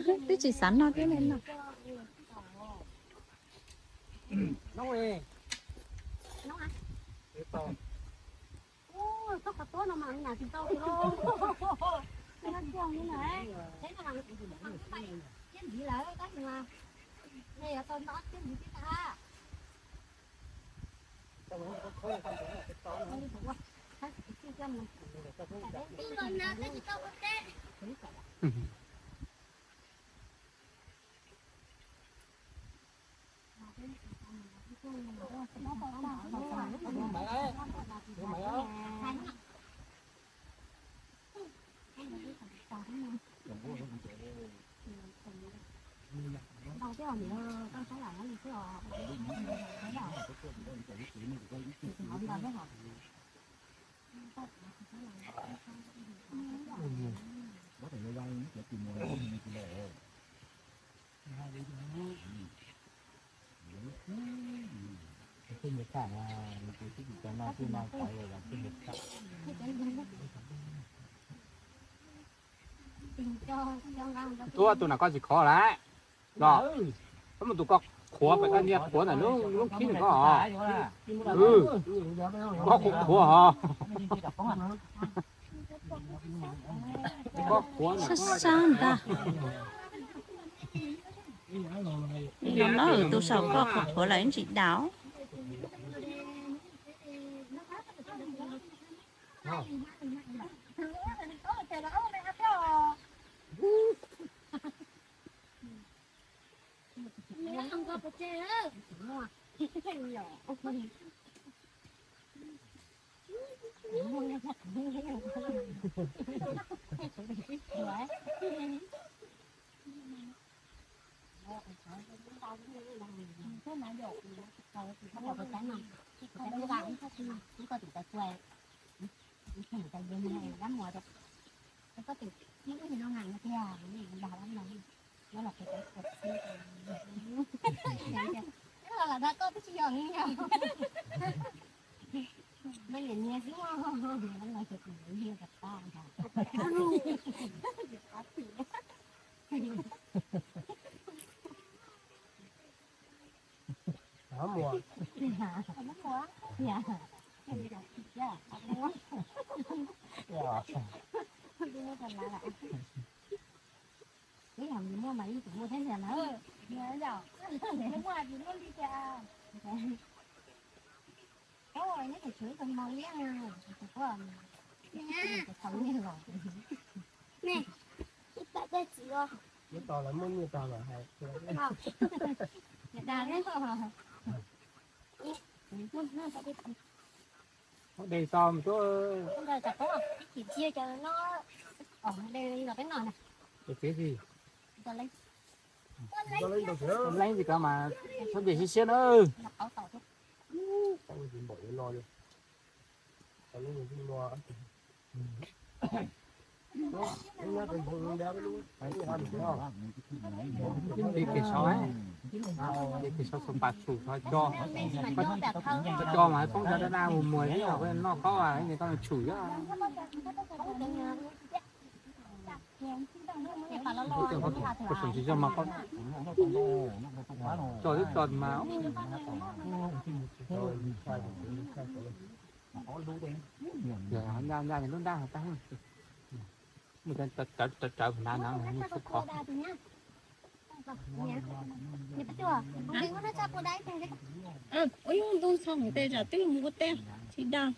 Twb tsis xav noj thiab ne no. Tuaj tus na koj tsis khov lawm los, koj mus tus koj qhuav pem koj niag qhuav ntawm lub lub khib ntawm koj os. Koj qhuav qhuav os. Koj qhuav ntag. Li no no tus saum koj qhuav qhuav lawm ib ntsis daus. Ua dej tso mus tuaj. Leej tsis kov mas txhob nce siab siab na. Li kev sau, li kev sau xus pas xus tso, tso mas poob cov dab dab mus muag ib yam noj qaub es koj tshum xwb. Koj tseem tsis tso mas koj tso twb tso mas. Ncaj ncaj lub nrab tag. Mus rawv rawv na no mus tsuj kho. Ua yus ntu txog mus tes tsam twb mus ua teb tsis dag.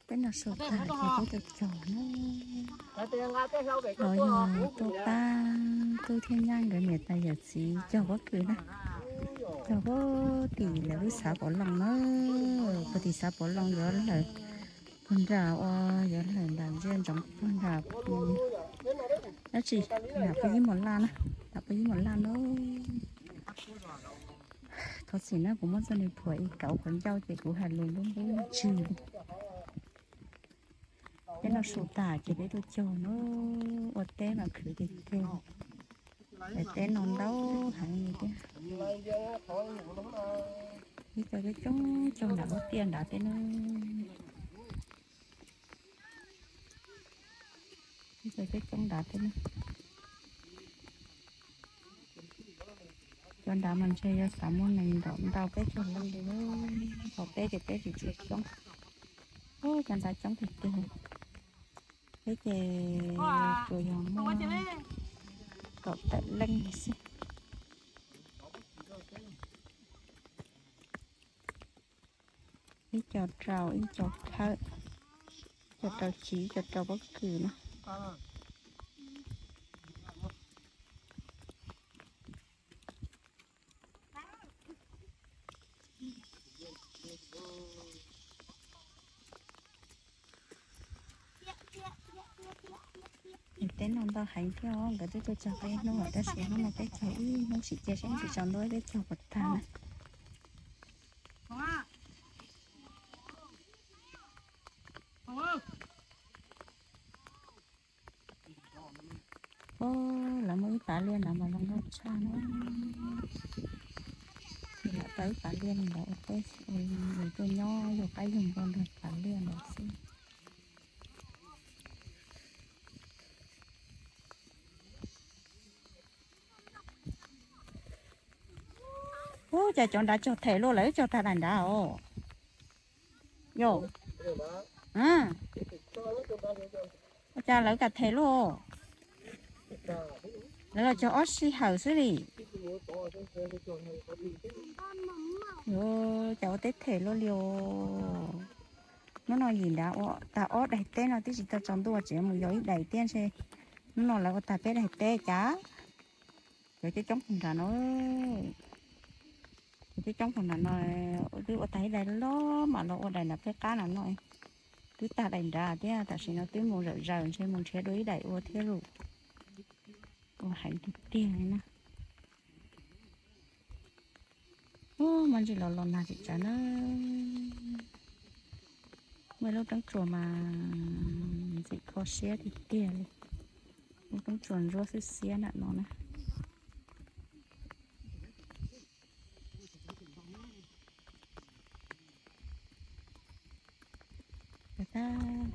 Peb noj su tag ces peb caug caug na. Los yog tuaj pab tub thiab nyab nkawd niam tais yawm txiv caug pob kws na. Caug pob tim lawv lub xav Pov Looj na. Puag tim xav Pov Looj yuav lawm, puag nram ua yuav lawm nram Ntsia Ntsoov Dab tsi? Nam puj yib mos laj na, nam puj yib mos laj na. Thov txim na, kuv muab txoj niag phuam ib kauv qhov ncauj ces kuv hais lus lub npub ntswg li. Peb noj su tas ces peb tuaj cog na, ua teb mas khwv tiag tiag. Daim teb no ntau heev li thiab. Ib co coob coob nram lub tiaj nrad thiab na. Ib co coob coob nrad thiab na. Cov nrad mas ntshe yuav xav muaj neeg nrog ntau peb caug leej li. Qhov peb ces peb tsis tshua coob. Ub, cov nrad coob tiag tiag. Peb ces tsuas yog muaj kaum tawm leej xwb. Ib co rau, ib co khawb, ib co rau chiv, ib co rau pob kws na. Teb no ntau heev thiab, nkawd twb tuaj cog tau ib hnub lawm tab sis hnub no peb cog ib hnub tsis cia seb tsis tsaus ntuj peb cog puas tag na. Lawv muaj ib pav liaj ntawd mas zoo nkauj tshaj na. Lawv tau ib pav liaj ntawd ua teb, ua tuaj nyob yug qaib yug npua nrog pav liaj ntawd xwb. Ub, cas cov nrad cog them luaj, lawv cog tag daim nrad os. Yog, ua cas lawv kam them luaj? Lawv los cog ob sij hawm xwb li. Cas ua teb them luaj li os. Hnub no yim nrad ua tag ob daim teb no twb tsis tau tsaus ntuj tseem mus yos ib daim thiab ntshe. Hnub no lawv ua tag peb daim teb cas. Cov coob coob puag nrad no, cov coob coob puag nrad no, twb ua tag ib daim loj mam los ua daim nrad peb qab no no. Twb tag daim nrad thiab tam sim no twb mus zawm zaws ntshe mus nrhiav dua ib daim ua thiab lawm. Ua heev tiag tiag li na. Ub, muaj ntsis los los nag tsis tsawv na. Muaj ib lub roob tsuas mas ntxim kho siab tiag tiag li. Lub roob tsuas ntsuab xwb xiab nram no na.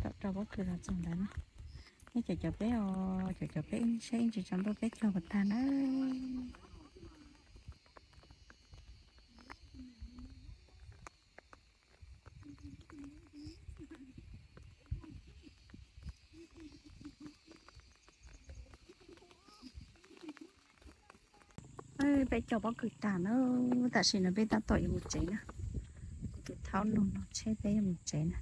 Tab tom rau pob kws los txog ntawd na. Nej cov cov peb os, cov cov peb ib seb ib ntsis tsaus ntuj peb cog puas tag na. Peb cog pob kws tag na, tam sim no peb tab tom yuav mus tsev na. Kuv tus thaub nug no tsheb peb yuav mus tsev na.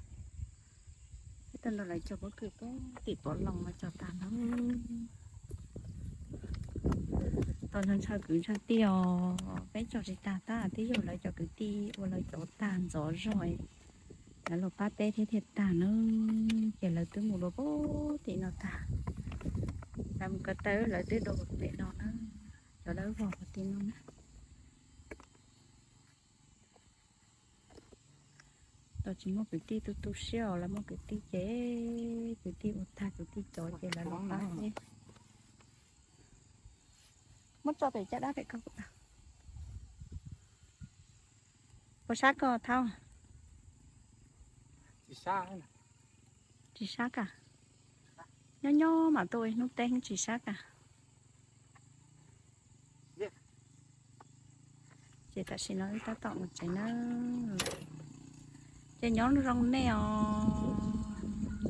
Peb tau nrog lawv cog pob kws puag tim Pov Loos los cog tag na. Tau ntshaw kwv ntshaw tij os, peb cog tsis tag tab twb yog lawv cov kwv tij ua lawv cov tag ntxov zog, lawv los pab peb thiab thiaj tag na. Ces lawv twb mus dua puag tim no tag. Lawv mus ko taw lawv twb dua puag tim no na, cov dawb vog puag tim no na. Los tsis muaj kwv tij tu tu siab os, lawv muaj kwv tij ces kwv tij ua tag kwv tij cov ces lawv los pab thiab. Muab tso pem caj dab pem ko. Puas sab koj thaub? Tsis sab ka. Nyob nyob mas tuaj ib hnub teb tsis sab ka. Ces tam sim no wb tab tom mus tsev na. Ces nyob zoo nej os,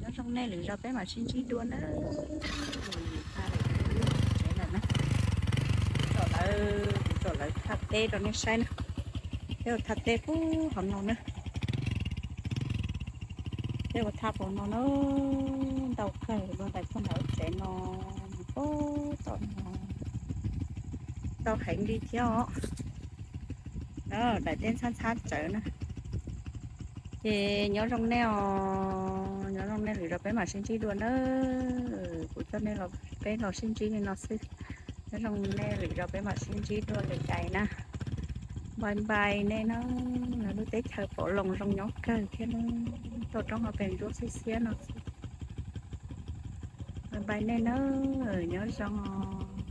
nyob zoo nej, lwm zaus peb mam sib ntsib dua na. Tsev lawm na. Tsom lawv, tsom lawv thaj teb rau nej saib na. Peb ua thaj teb puag hauv no na. Peb ua thaj puag no na, ntau kawg, dua ntais puag nram tsev no, puag tom no, ntau heev li thiab os. Daim teb ntxhab ntxhab tsawv na. Ces nyob zoo nej os. Nyob zoo nej lwm zaus peb mam sib ntsib dua nawb. Kuv coj nej los, peb los sib ntsib li no xwb. Nyob zoo nej lwm zaus peb mam sib ntsib dua lwm daim na. Bye bye nej nawb. Lub teb chaws Pov Loos zoo nyob kawg thiab nawb. Tau roob hauv pes ntsuab xiab xiab no xwb. Bye bye nej nawb, nyob zoo.